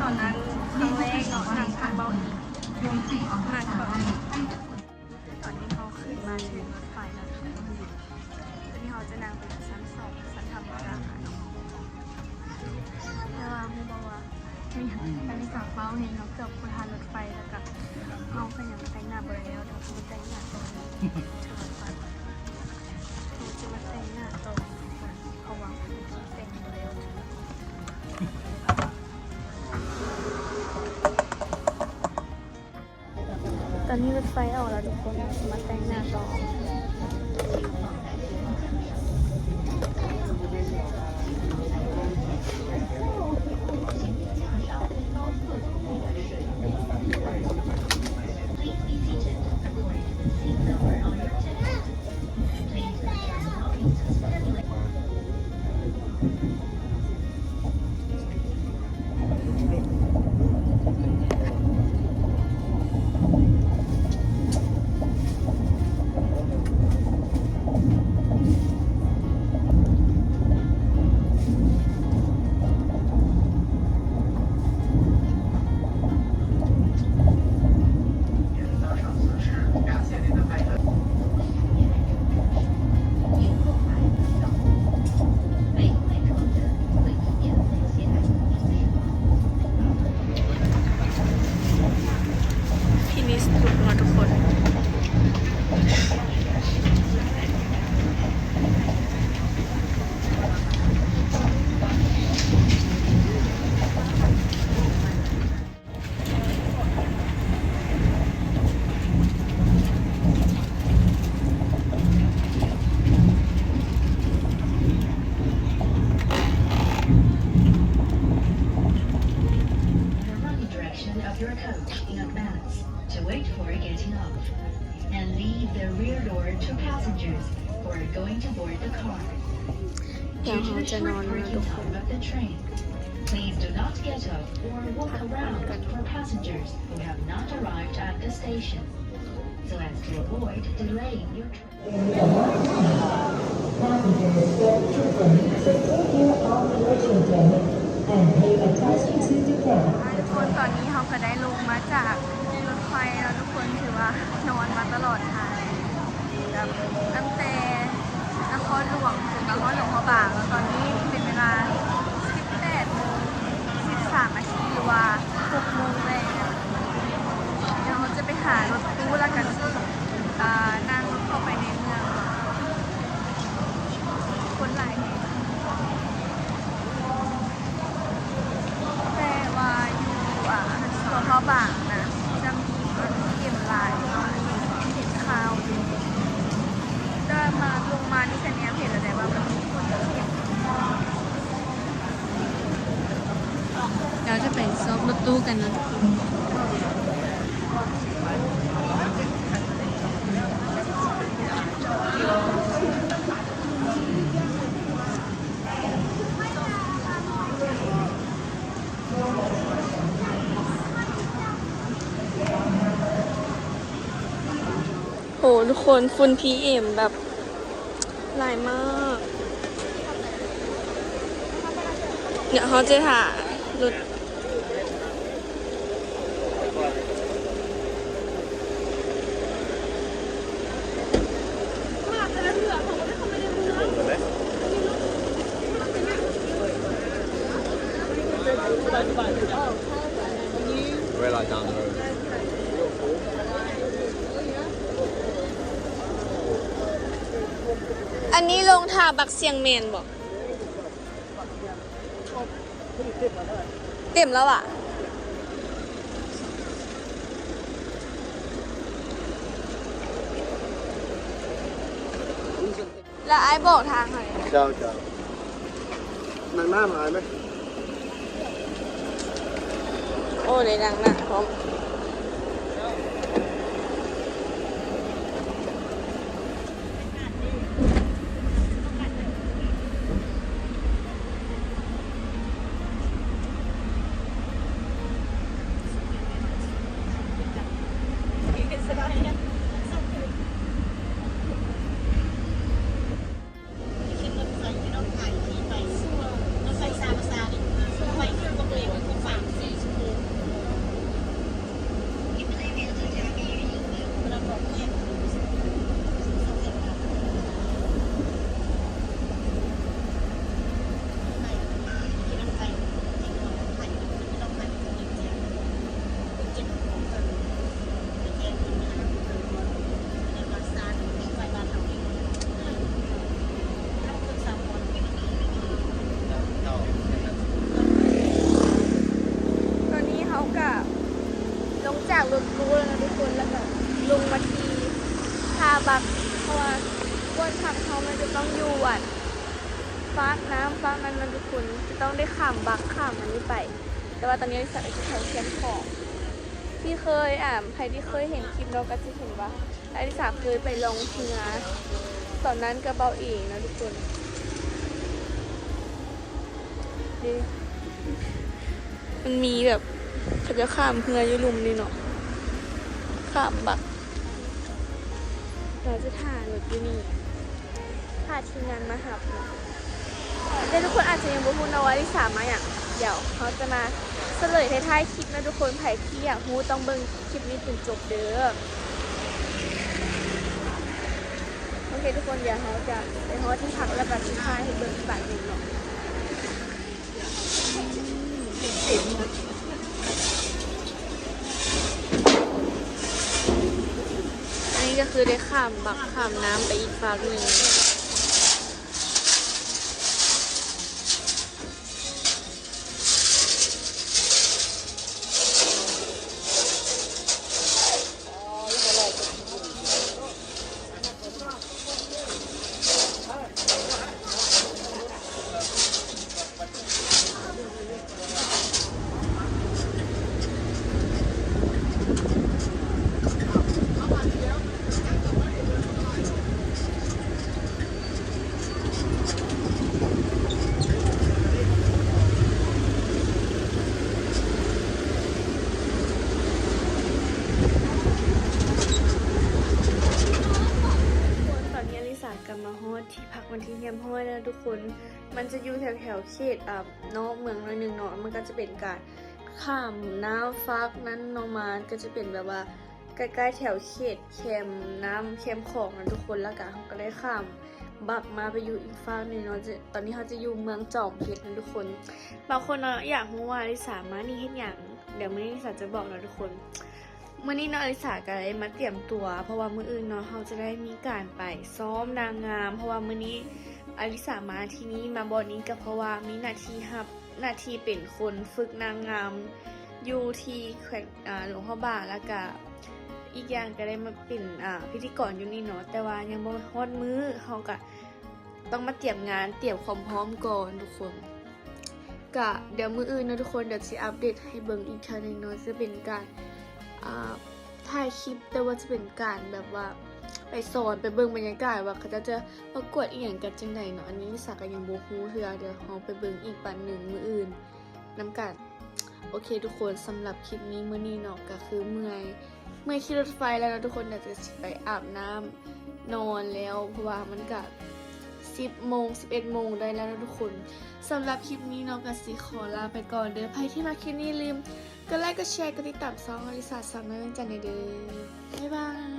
ນັ່ງຄັ້ງແລກເນາະ ນັ່ງທາງເບົາະນີ້ ນັ່ງເບົາະນີ້. ຕອນນີ້ເຮົາຂຶ້ນມາເທິງລົດໄຟແລ້ວທຸກຄົນ. ຕອນນີ້ເຮົາຈະນັ່ງໄປຊັ້ນສອງ ຊັ້ນທຳມະດາເນາະ. ແຕ່ວ່າຮູ້ບໍ່ວ່າ ມີ ອັນນີ້ກະເວົ້າແຮງເນາະ ເກືອບບໍ່ທັນລົດໄຟ ແລ້ວກະເຮົາກະຍັງແຕ່ງໜ້າບໍ່ໄດ້ແລ້ວ ດຽວເຮົາມາແຕ່ງໜ້າຕໍ່ເນາະ. ເຮົາຈະມາແຕ່ງໜ້າຕໍ່ ເພາະວ່າເຮົາແຕ່ງບໍ່ໄດ້ແລ້ວ. ຕອນນີ້ລົດໄຟອອກແລ້ວທຸກຄົນ ເຮົາຊິມາແຕ່ງໜ້າຕໍ່. Finish look ເນາະທຸກຄົນ. The running direction of your coach in advance to wait for getting off, and leave the rear door to passengers who are going to board the car. Due to the short braking time of the train, please do not get off or walk around for passengers who have not arrived at the station, so as to avoid delaying your trip. Passengers step carefully, take good care of your children, and pay attention to the cab. ທຸກຄົນ ຕອນນີ້ເຮົາກະໄດ້ລົງມາຈາກລົດໄຟແລ້ວທຸກຄົນ ຖືວ່ານອນມາຕະຫຼອດທາງ ແບບຕັ້ງແຕ່ນະຄອນຫຼວງຈົນມາຮອດຫຼວງພະບາງ ແລ້ວຕອນນີ້ເປັນເວລາສິບແປດໂມງສິບສາມນາທີ ຫຼືວ່າຫົກໂມງແລງ. ດຽວເຮົາຈະໄປຫາລົດຕູ້ ແລ້ວກະ ອ່າ ນັ່ງລົດເຂົ້າໄປໃນເມືອງ. ຄົນຫຼາຍແຮງ ແຕ່ວ່າຢູ່ ອ່າ ສພບາງນະ ຈະມີຄົນເຫັນຫຼາຍ ເຫັນຂ່າວຢູ່ ແຕ່ວ່າມາ ລົງມານີ້ກະແນມເຫັນແລ້ວແຫຼະວ່າມັນມີຄົນເຫັນ. ເຮົາຈະໄປຊອກລົດຕູ້ກັນເນາະ. ໂຫ ທຸກຄົນ ຝຸ່ນ ພີເອັມ ແບບ ຫຼາຍມາກ. ດຽວເຮົາຈະຖ້າລົດ. ອັນນີ້ລົງທ່າປາກຊຽງແມ່ນບໍ່? ເຕັມແລ້ວຫວາ? ແລ້ວອ້າຍບອກທາງໃຫ້. ເຈົ້າ ເຈົ້າ. ນັ່ງໜ້າມາອ້າຍໄໝ? ໂອ້ ໄດ້ນັ່ງໜ້າພ້ອມ. ຂ້າມຝັ່ງນັ້ນນະທຸກຄົນ ຈະຕ້ອງໄດ້ຂ້າມບັກ ຂ້າມອັນນີ້ໄປ. ແຕ່ວ່າຕອນນີ້ອາລິສາກໍຊິຖ່າຍແຄມຂອງ ທີ່ເຄີຍ ອ່າ ໃຜທີ່ເຄີຍເຫັນຄລິບເນາະ ກໍຈະເຫັນວ່າອາລິສາເຄີຍໄປລ່ອງເຮືອ ຕອນນັ້ນກັບເບົາເອງເນາະທຸກຄົນ. ນີ້ ມັນມີແບບ ເຂົາເຈົ້າຂ້າມເຮືອຢູ່ລຸ່ມນີ້ເນາະ ຂ້າມບັກ ເຮົາຈະຖ້າລົດຢູ່ນີ້ ຖ້າທີມງານມາຮັບເນາະ. ແຕ່ທຸກຄົນອາດຈະຍັງບໍ່ຮູ້ເນາະວ່າອາລິສາມາຫຍັງ. ດຽວເຮົາຈະມາສະເຫຼີຍທ້າຍໆຄລິບເນາະທຸກຄົນ. ໃຜທີ່ຢາກຮູ້ຕ້ອງເບິ່ງຄລິບນີ້ຈົນຈົບເດີ້. ໂອເຄທຸກຄົນ ດຽວເຮົາຈະໄປຮອດທີ່ພັກ ແລ້ວກໍຊິຖ່າຍໃຫ້ເບິ່ງອີກບາດໜຶ່ງເນາະ. ອັນນີ້ກໍຄືໄດ້ຂ້າມບັກຂ້າມນ້ຳໄປອີກຟາກໜຶ່ງ. ຕອນນີ້ອາລິສາກໍມາຮອດທີ່ພັກເປັນທີ່ຮຽບຮ້ອຍແລ້ວທຸກຄົນ. ມັນຈະຢູ່ແຖວໆເຂດ ອ່າ ນອກເມືອງໜ້ອຍໜຶ່ງເນາະ. ມັນກໍຈະເປັນການຂ້າມນ້ຳຟາກນັ້ນເນາະ. ມັນກໍຈະເປັນແບບວ່າ ໃກ້ໆແຖວເຂດແຄມນ້ຳແຄມຂອງນະທຸກຄົນ. ແລ້ວກະເຮົາກໍໄດ້ຂ້າມບັກມາໄປຢູ່ອີກຟາກໜຶ່ງເນາະ. ຕອນນີ້ເຮົາຈະຢູ່ເມືອງຈອມເພັດນະທຸກຄົນ. ບາງຄົນເນາະ ຢາກຮູ້ວ່າອາລິສາມານີ້ເຮັດຫຍັງ? ດຽວມື້ນີ້ອາລິສາຈະບອກເນາະທຸກຄົນ. ມື້ນີ້ເນາະ ອາລິສາກໍໄດ້ມາຕຽມຕົວ ເພາະວ່າມື້ອື່ນເນາະ ເຮົາຈະໄດ້ມີການໄປຊ້ອມນາງງາມ. ເພາະວ່າມື້ນີ້ອາລິສາມາທີ່ນີ້ ມາບ່ອນນີ້ກໍເພາະວ່າມີໜ້າທີ່ຮັບ ໜ້າທີ່ເປັນຄົນຝຶກນາງງາມຢູ່ທີ່ແຂວງ ອ່າ ຫຼວງພະບາງ ແລ້ວກະອີກຢ່າງກະໄດ້ມາເປັນ ອ່າ ພິທີກອນຢູ່ນີ້ເນາະ. ແຕ່ວ່າຍັງບໍ່ຮອດມື້ ເຮົາກະຕ້ອງມາຕຽມງານ ຕຽມຄວາມພ້ອມກ່ອນທຸກຄົນ. ກະດຽວມື້ອື່ນເນາະທຸກຄົນ ດຽວຊິອັບເດດໃຫ້ເບິ່ງອີກເທື່ອໜຶ່ງເນາະ. ຈະເປັນການ ອ່າ ຖ່າຍຄລິບ ແຕ່ວ່າຈະເປັນການແບບວ່າໄປສອນ ໄປເບິ່ງບັນຍາກາດວ່າເຂົາເຈົ້າຈະປະກວດອີ່ຫຍັງກັນຈັ່ງໃດເນາະ. ອັນນີ້ອາລິສາກໍຍັງບໍ່ຮູ້ເທື່ອ ດຽວເຮົາໄປເບິ່ງອີກບັດໜຶ່ງມື້ອື່ນນຳກັນ. ໂອເຄທຸກຄົນ ສຳລັບຄລິບນີ້ມື້ນີ້ເນາະ ກໍຄືເມື່ອຍ ເມື່ອຍຂີ່ລົດໄຟແລ້ວເນາະທຸກຄົນ. ດຽວຈະຊິໄປອາບນ້ຳນອນແລ້ວ ເພາະວ່າມັນກະສິບໂມງ ສິບເອັດໂມງໄດ້ແລ້ວເນາະທຸກຄົນ. ສຳລັບຄລິບນີ້ເນາະ ກໍຊິຂໍລາໄປກ່ອນເດີ້. ໃຜທີ່ມັກຄລິບນີ້ ຢ່າລືມກົດໄລ ກົດແຊ ກົດຕິດຕາມຊ່ອງອາລິສາສາວນ້ອຍວຽງຈັນແດ່ເດີ້. ບາຍບາຍ.